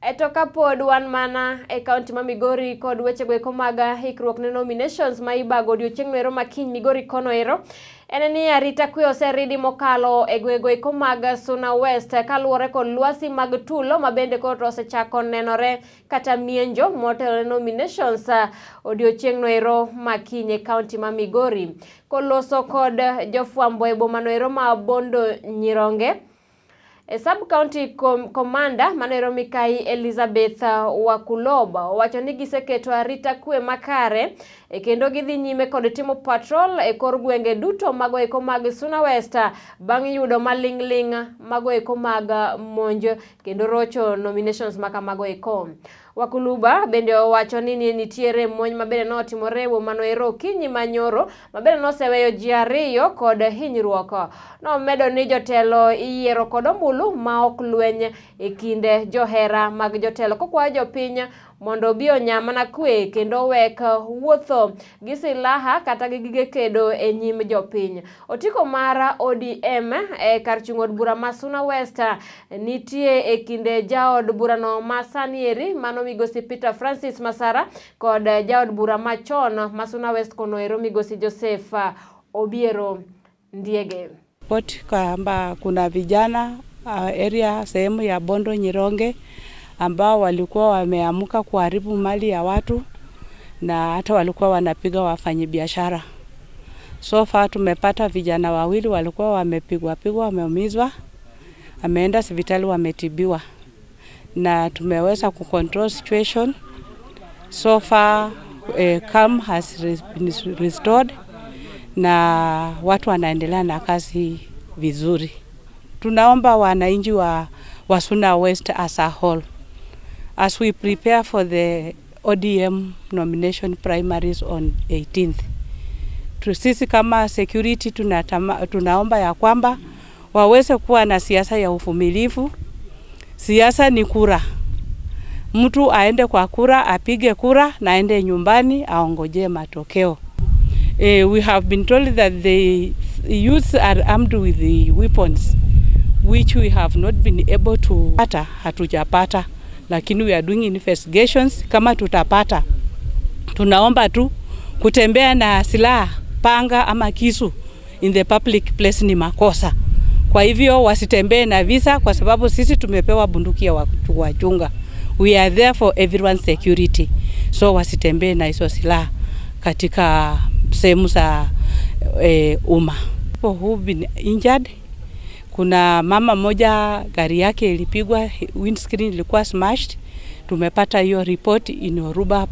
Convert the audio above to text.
To kapod wan mana e kaunti ma Migori kod wechego eko mag ikruok ne nominations ma ibago odiochieng' noero ma kiny Migori kono ero, en ni arita kwe oseridi mokalo e gwego eko mag Suna West kaluwore kod lwasi mag tulo ma bende koro osechako nenore kata mienjo motelo ne nominations odiochieng' noero ma kiny e kaunti ma Migori. Koloso kod jofwambo e boma noero ma Bondo Nyironge, e sub-county commander manoero Mikai Elizabeth Wakuloba owacho ni giseketo arita kwe makare kendo gidhi nyime kod timo patrol e kor gwenge duto mago eko mag Suna West bang' yudo maling'ling' mago eko mag monj kendo rocho nominations makamago eko. Wakuluba bende owacho ni nitiere monj mabende notimore e boma noero okinyi manyoro mabende noseweyo ji 2 kod hinyruok. Nomedo ni jotelo iyiero kod ombulu ma ok lweny e kinde johera mag jotelo kokwayo jopiny mondo obi onya mana kwe kendo owek wuotho gi silaha kata gi gige kedo e nyim jopiny. Otiko mar ODM e kar chung' od bura ma Suna West nitie e kinde jaod burano ma sani eri mano migosi Peter Francis Masara kod jaod bura machon ma Suna West kono ero migosi Joseph Obiero Ndiege. Ripoti kwamba kuna vijana area sehemu ya Bondo Nyironge ambao walikuwa wameamka kuharibu mali ya watu na hata walikuwa wanapiga wafanyibiashara. So far tumepata vijana 2 walikuwa wamepigwa pigwa, wameumizwa, wameenda hospitali, wametibiwa na tumeweza kucontrol situation. So far calm has been restored na watu wanaendelea na kazi vizuri. Tunaomba wananchi wa Suna West as a whole, as we prepare for the ODM nomination primaries on 18th. Sisi kama security tunaomba ya kwamba waweze kuwa na siasa ya uvumilivu. Siasa ni kura. Mtu aende kwa kura, apige kura na aende nyumbani aongojee matokeo. We have been told that the youths are armed with the weapons which we have not been able to pata, hatujapata, lakini we are doing investigations. Kama tutapata, tunaomba tu kutembea na silaha, panga ama kisu in the public place ni makosa. Kwa hivyo wasitembee na visa, kwa sababu sisi tumepewa bunduki ya kuwachunga. We are there for everyone's security. So wasitembee na hizo silaha katika sehemu za umma. People who been injured, kuna mama moja gari yake ilipigwa, windscreen ilikuwa smashed. Tumepata hiyo report in Oruba.